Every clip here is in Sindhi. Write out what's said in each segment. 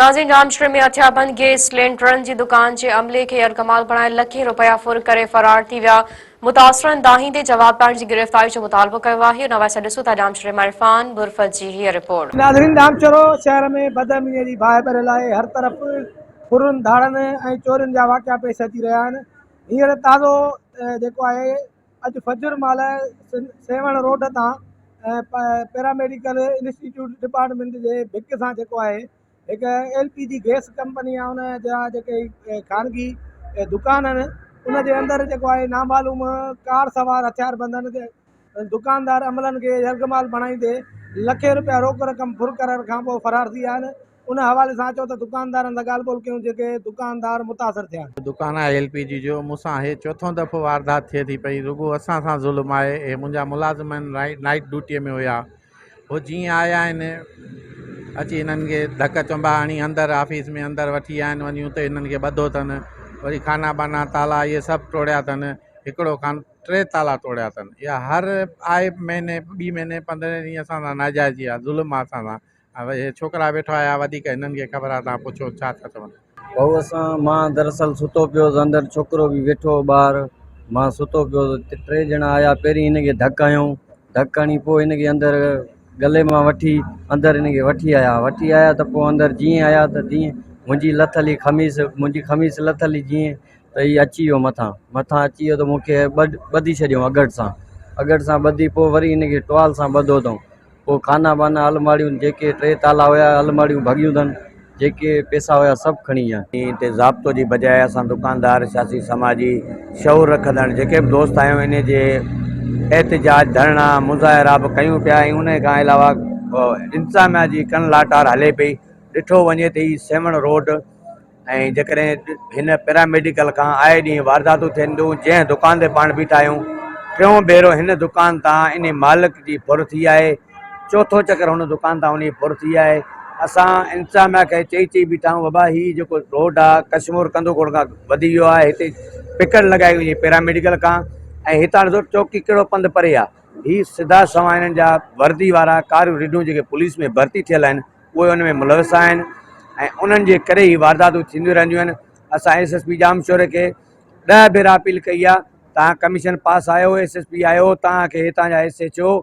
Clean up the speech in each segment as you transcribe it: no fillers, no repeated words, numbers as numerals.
ناظرين ڄامشوري ۾ هٿياربند گيس سلينڊرن جي دڪان جي عملي کي يرغمال بڻائي لکين رپيا ڦر ڪري فرار ٿي ويا، متاثرن دانهيندي جوابدارن جي گرفتاري جو مطالبو ڪيو آهي، ان حوالي سان ڏسون ٿا ڄامشوري مان عرفان برفت جي هيء رپورٽ. ناظرين ڄامشورو شهر ۾ بدامني جي باهه ٻريل آهي، هر طرف ڦرن، ڌاڙن ۽ چورين جا واقعا پيش اچي رهيا آهن، هينئر تازو جيڪو آهي اڄ فجر مهل سيوهڻ روڊ تان پيراميڊيڪل انسٽيٽيوٽ ڊپارٽمينٽ جي ڀڪ سان جيڪو آهي هڪ ايل پي جي گئس ڪمپني آهي ان جا جيڪي خانگي دڪان آهن ان جي اندر جيڪو آهي نامعلوم ڪار سوار هٿيار بندن دڪاندار عملن کي يرغمال بڻائيندي لکين روپيا روڪ رقم ڦر ڪرڻ کانپوء فرار ٿي ويا آهن ان حوالي سان اچو ته دڪاندارن سان ڳالهه ٻولهه ڪيون جيڪي دڪاندار متاثر ٿيا آهن. دڪان آهي ايل پي جي جو مون سان هي چوٿون دفعو واردات ٿئي ٿي پئي رڳو اسان سان ظلم آهي هي منهنجا ملازم آهن نائيٽ ڊيوٽي ۾ هيا هو جيئن آيا آهن اچي هنن کي ڌڪ چنبا هڻي اندر آفيس ۾ اندر وٺي آيا آهن وڃي اتي هنن کي ٻڌو اٿن وري خانا بانا تالا اهي سڀ ٽوڙيا اٿن هڪڙو خان ٽي تالا ٽوڙيا اٿن اها هر آئي مهيني ٻي مهيني پندرهين ڏينهن اسان سان ناجائزي آهي ظلم آهي اسان سان هي ڇوڪرا ويٺا آيا وڌيڪ هنن کي خبر آ تان پڇو ڇا ٿا چون. ڀائو اسان مان دراصل ستو پيو هوس اندر ڇوڪرو به ويٺو هو ٻاهر مان ستو پيو هوس ٽي ڄڻا آيا پهرين هن کي ڌڪ هنيو ڌڪ هڻي پوء هن کي اندر گلي مان وٺي اندر هن کي وٺي آيا وٺي آيا ته پوء اندر جيئن آيا ته تيئن منهنجي لٿل هئي قميص منهنجي قميص لٿل هئي جيئن ته هي اچي ويو مٿان مٿان اچي ويو ته مون کي ٻڌي ڇڏيو اڳڙ سان اڳڙ سان ٻڌي پوء وري هن کي ٽوال سان ٻڌو اٿئون پوء خانا بانا الماڙيون جيڪي ٽي تالا هيا الماڙيون ڀڳيون اٿن جيڪي پيسا هيا سڀ کڻي ويا. تي ضابطو جي بجاء اسان دڪاندار سياسي سماجي شعور رکندڙ جيڪي به دوست آهيون انهي جي احتجاج ڌرڻا مظاهرا به ڪيون پيا ۽ انهي کان علاوه انتظاميا جي ڪن لاٽار هلي پئي ڏٺو وڃي ته هي سيوهڻ روڊ ۽ جيڪڏهن هن پيراميڊيڪل کان آئي ڏينهن وارداتون ٿين ٿيون جنهن دڪان تي پاڻ بيٺا آهيون ٽيون ڀيرو هن دڪان تان انهي مالڪ جي ڦر ٿي آهي چوٿون چڪر هن دڪان تان انهي ڦر ٿي آهي اسان انتظاميا کي چئي چئي بيٺا آهيون بابا هي جيڪو روڊ آهي ڪشمور ڪنڌوڪوٽ کان وڌي ويو آهي هتي پڪڙ لڳائي وڃي پيراميڊيڪل کان ۽ هتان ڏسو چوڪي ڪهڙو پنڌ پري آهي هي سڌا سنوان هنن جا وردي وارا ڪاريون رڍون جيڪي پوليس ۾ ڀرتي ٿيل آهن اهي ان ۾ ملوث آهن ۽ انهن جي ڪري هي وارداتون ٿينديون رهنديون آهن اسان ايس ايس پي ڄامشوري کي ڏهه ڀيرا اپيل ڪئي آهي تان ڪميشن پاس آيو ايس ايس پي آيو تان کي هتان جا ايس ايڇ او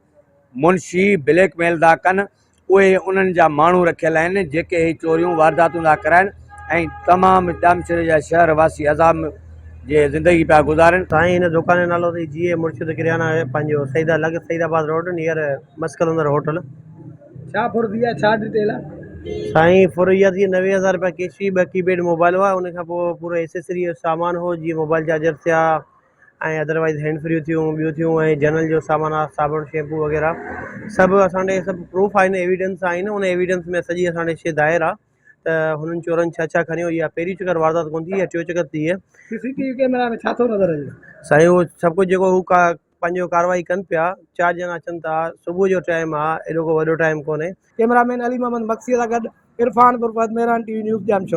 منشي بليڪ ميل ٿا ڪن اهي انهن جا ماڻهو رکيل آهن جيڪي هي چوريون وارداتون ٿا ڪرائن ۽ تمام ڄامشوري جا شهر واسي عذاب جي زندگي پيا گذارن. سائين هن دوڪان جو نالو اٿئي جي اي مرشد ڪريانا پنهنجو سيدا لڳ سيد آباد روڊ نيئر مسقلندر هوٽل. ڇا ڦر ٿي آهي ڇا ڊيٽيل آهي. سائين ڦر اها ٿي 90,000 رپيا ڪيش هئي ٻه ڪي پيڊ موبائل هئا ان کان پوء پورو ايسيسري جو سامان هو جيئن موبائل چارجر ٿيا ۽ ادروائز هينڊ فريون ٿيون ٻيون ٿيون ۽ جنرل جو سامان آهي صابڻ شيمپو وغيره سڀ اسان ڏي سڀ پروف آهن ايويڊنس آهن ان ايويڊنس ۾ سڄي اسان ڏي شي دائر آهي ته هنن چورن ڇا ڇا کنيو اها پهريون چڪر واردات ڪونه ٿي اها ٽيون چڪر ٿي آهي. سي سي ٽي وي ڪيمرا ۾ ڇا ٿو نظر اچي. سائين اهو سڀ ڪجهه جيڪو هو ڪا پنهنجو ڪارروائي ڪن پيا چار ڄڻا اچن ٿا صبح جو ٽائيم آ ايڏو ڪو وڏو ٽائيم ڪونهي. ڪئميرا مين علي محمد مگسي سان گڏ Irfan Burfat, Mehran T V news, Jamshoro.